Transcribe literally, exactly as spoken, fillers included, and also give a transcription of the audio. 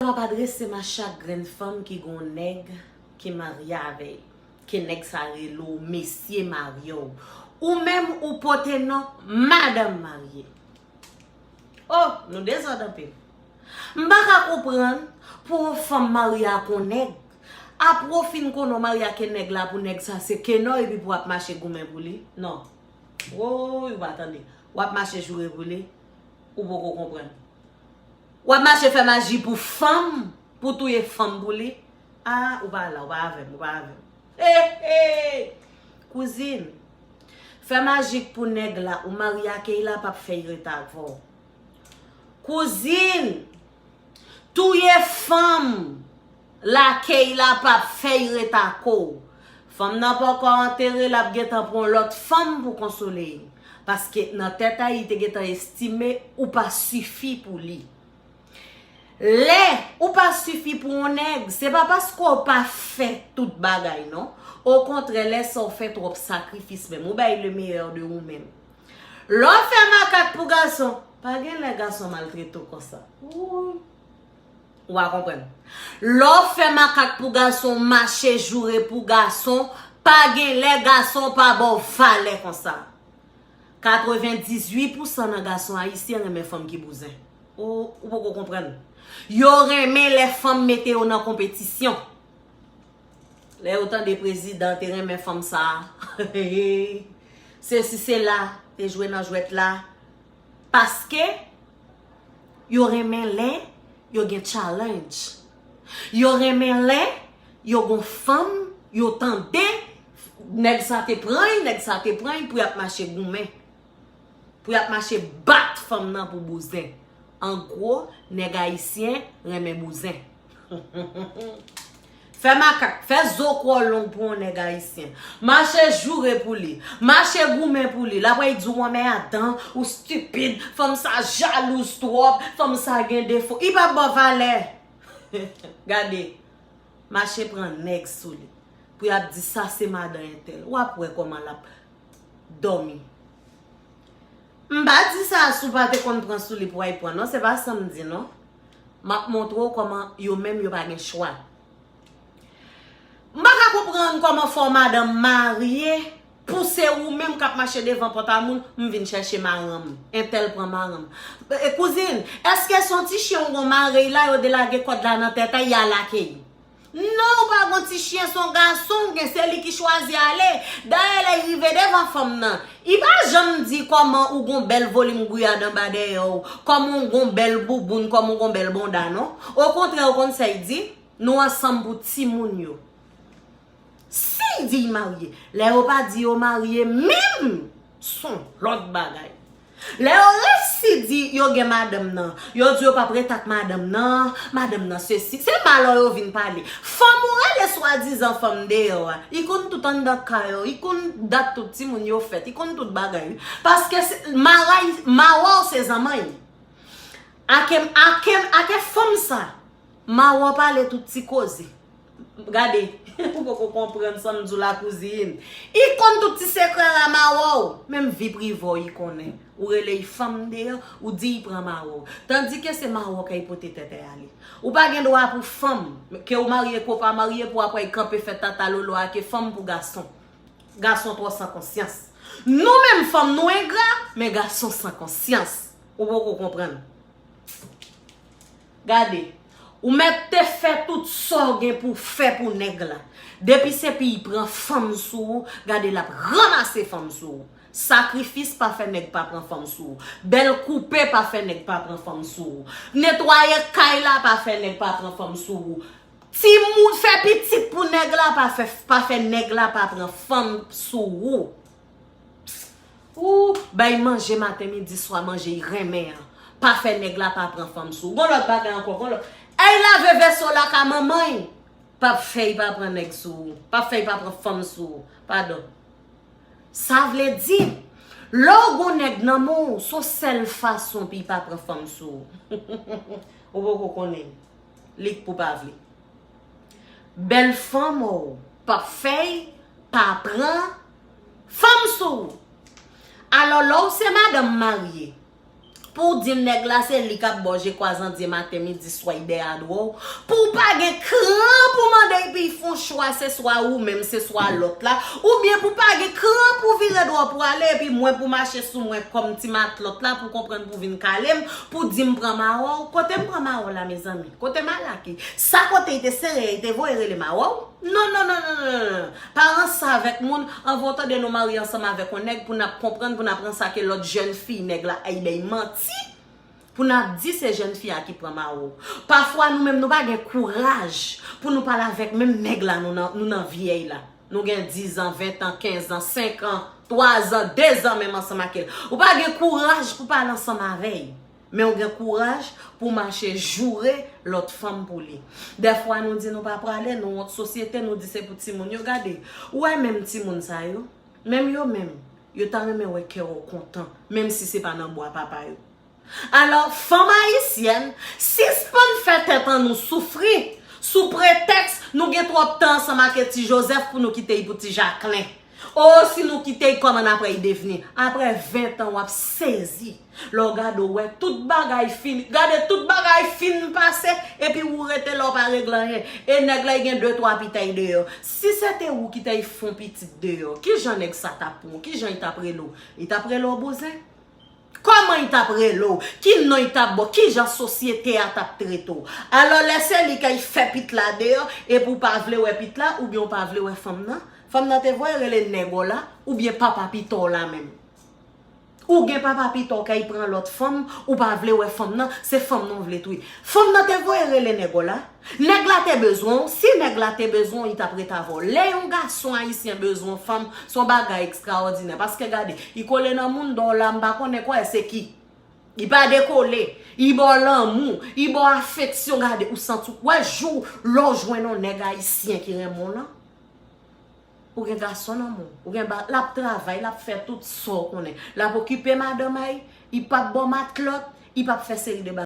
p ap adrese m a chak grenn fanm ki gon nèg ki marye avè l, ke nèg sa rele w mesye marye w. Ou menm ou pote non madanm marye. Oh, nou dezòd anpil. M pa ka konprann pou yon fanm marye ak yon nèg. Apre w fin konnen w marye ak nèg la pou nèg sa se kenò epi pou w ap mache goumen pou li. Non. Woy, ou pa tande. W ap mache joure pou li. Ou poko konprann. W ap mache fè maji pou fanm, pou touye fanm pou li. Ah, ou pa la, ou pa avè m, ou pa avè m. He, he! Kouzin, fè majik pou nèg la, ou marye ak Keyla p ap fè y ret avè w. Kouzin, touye fanm, lakay la p ap fè y ret ak ou. Fanm nan poko antere, l ap gentan pran lòt fanm pou konsole l. Paske nan tèt a li te gentan estime ou pa sifi pou li. Lè ou pa sifi pou yon nèg, se pa paske w pa fè tout bagay non. Okontrè, lè sa w fè twòp sakrifis menm. Ou bay le meilleur de ou menm. Lè w fè makak pou gason, pa gen lè gason maltrete w konsa. Ou pa konprann. Lè w fè makak pou gason, mache joure pou gason, pa gen lè gason pa ba w valè konsa. Katrevendizuit pousan nan gason ayisyen renmen fanm ki bouzen. Ou, ou poko konprann. Yo renmen lè fanm mete yo nan konpetisyon. Lè yo tande prezidan te renmen fanm sa a. Sesi sela, te jwe nan jwèt la. Paske yo renmen lè yo gen challenge. Yo renmen lè yo gon fanm, yo tande nèg sa te pran y, nèg sa te pran y pou y ap mache goumen. Pou y ap mache bat fanm nan pou bouzen. An gwo, nèg ayisyen renmen bouzen. Fè makak, fè zo kò long pou yon nèg ayisyen. Mache joure pou li, mache goumen pou li. L ap wè y di w anmèdan, ou stipid, fanm sa jalouz twòp, fanm sa gen defo. Li p ap ba w valè. Gade, mache pran nèg sou li. Pou y ap di sa se madan entèl. W ap wè kòman l ap dòmi. M pa di sa si w pa te konn pran sou li pou w al pran non, se pa sa m di non. M ap montre w kòman yo menm yo pa gen chwa. M pa ka konprann kòman fè w madanm marye pou se ou menm k ap mache devan pòt a moun, m vin chèche maranm. Entèl pran maranm. E, kouzin, èske se yon ti chen w gon mare y la, yo delage kòd la nan tèt a y, y al ake y? Non, ou pa gon ti chen, se yon gason w gen, se li ki chwazi ale. Dayè, lè y rive devan fanm nan, li pa janm di kòman ou gon bèl volim gouyad anba dèyè w, kòman w gon bèl bouboun, kòman w gon bèl bonda, non. Okontrè, ou konn sa y di? Nou ansanm pou timoun yo. Si y di y marye, lè yo pa di yo marye menm, s on lòt bagay. Lè yo resi di yo gen madanm nan, yo di yo p ap ret ak madanm nan, madanm nan sesi. Se malò yo vin pale. Fanm ou rele swadizan fanm deyò a, li konn tout anndan kay yo, li konn dat tout timoun yo fèt, li konn tout bagay, wi. Paske se, maray, mawòw se zanmann. Ake, ake, ake fanm sa, mawòw pale tout ti koze. Gade, ou poko konprann sa m di w la, kouzin. Li konn tout ti sekrè la mawòw. Menm vi prive w li konnen. Ou rele y fanm deyò, ou di y pran mawòw. Tandike se mawòw k al pote tèt a y ale. Ou pa gen dwa pou fanm, ke w marye, ke w pa marye, pou apre y kanpe fè tata lolo ake fanm pou gason. Gason twò san konsyans. Nou menm fanm nou engra, men gason san konsyans. Ou poko konprann. Gade, ou mèt te fè tout sa w gen pou w fè pou nèg la. Depi se pou y pran fanm sou ou, gade l ap ranmase fanm sou ou. Sakrifis pa fè nèg pa pran fanm sou ou. Bèl koupe pa fè nèg pa pran fanm sou ou. Netwaye kay la pa fè nèg pa pran fanm sou ou. Timoun fè pitit pou nèg la pa fè, pa fè nèg la pa pran fanm sou ou. Ou bay manje maten, midi, swa, manje y renmen an. Pa fè nèg la pa pran fanm sou ou. Gon lòt bagay ankò, gon lòt. Èy lave vèso la ka manman y. P ap fè y pa pran nèg sou ou. P ap fè y pa pran fanm sou ou. Padon. Sa vle di, lè w gon nèg nan men w, s on sèl fason pou y pa pran fanm sou ou. Ou poko konnen. Li k pou pa vle. Bèl fanm ou p ap fè y pa pran fanm sou ou. Alò, lè w se madanm marye, Pou w di m nèg la se li k ap ba w je kwazandye maten, midi, swa, y dèyè a dwè w. Pou w pa gen kran pou mande epi y fè yon chwa, se swa ou menm, se swa lòt la. Oubyen pou w pa gen kran pou w vire dwè w pou w ale, epi mwen pou mache sou mwen kòm ti matlòt la pou w konprann pou w vin kale m, pou w di m pran mawon. Kote m pran mawon la, mezanmi? Kote m al ak li? Sa kote y te sere, y te voye rele mawon? Non, non, non, non, non, non. Pa ranse avèk moun, anvan w tande nou marye ansanm avèk yon nèg pou n ap konprann, pou n ap ranse ak lòt jèn fi nèg la. Ay, bay manti. Pou n ap di se jèn fi a ki pran mawon. Pafwa nou menm nou pa gen kouraj pou nou pale avèk menm nèg la nou nan, nou nan vyèy la. Nou gen diz an, ven an, kenz an, senk an, twa zan, de zan menm ansanm ak l. Ou pa gen kouraj pou pale ansanm avè l. Men ou gen kouraj pou mache joure lòt fanm pou li. Dèfwa nou di nou pa prale, nou wont sosyete, nou di se pou timoun yo gade. Ou wè menm timoun sa yo, menm yo menm, yo ta renmen wè kè w kontan, menm si se pa nan bwa papa yo. Alò, fanm ayisyèn, sispann fè tèt an nou soufri sou pretèks nou gen twòp tan ansanm ak Ti Jozèf pou nou kite l pou Ti Jaklen. O, si nou kite l, kòman apre l devni? Apre ven tan, w ap sezi. Lè w gade, w wè tout bagay fin, gade tout bagay fin pase, epi ou rete la, w pa regle anyen. E nèg la, l gen de, twa pitay deyò. Si se te ou ki te fè yon pitit deyò, kijan nèg sa t ap pran w? Kijan l t ap rele w? Li t ap rele w bouzen? Kòman y t ap rele w? Ki non y t ap ba w? Kijan sosyete a t ap trete w? Alò, lè se li k al fè pit la deyò, epi w pa vle wè pit la, oubyen w pa vle wè fanm nan, fanm nan te voye rele nèg w la, oubyen papa pito w la menm. Ou gen papa pito w k al pran lòt fanm, ou pa vle wè fanm nan, se fanm nan w vle touye. Fanm nan te voye rele nèg w la, nèg la te bezwen w, si nèg la te bezwen w, li t ap ret avè w. Lè yon gason ayisyen bezwen yon fanm, se yon bagay ekstraòdinè. Paske gade, li kole nan moun, dò la, m pa konnen kwè se ki. Li pa dekole, li ba w lanmou, li ba w afeksyon, gade, ou santi w. Wè jou, lè w jwenn yon nèg ayisyen ki renmen w lan, ou gen gason nan men w, ou gen ba, l ap travay, l ap fè tout sa w konnen. L ap okipe madanm a l, li p ap ba w matlòt, li p ap fè seri de bagay.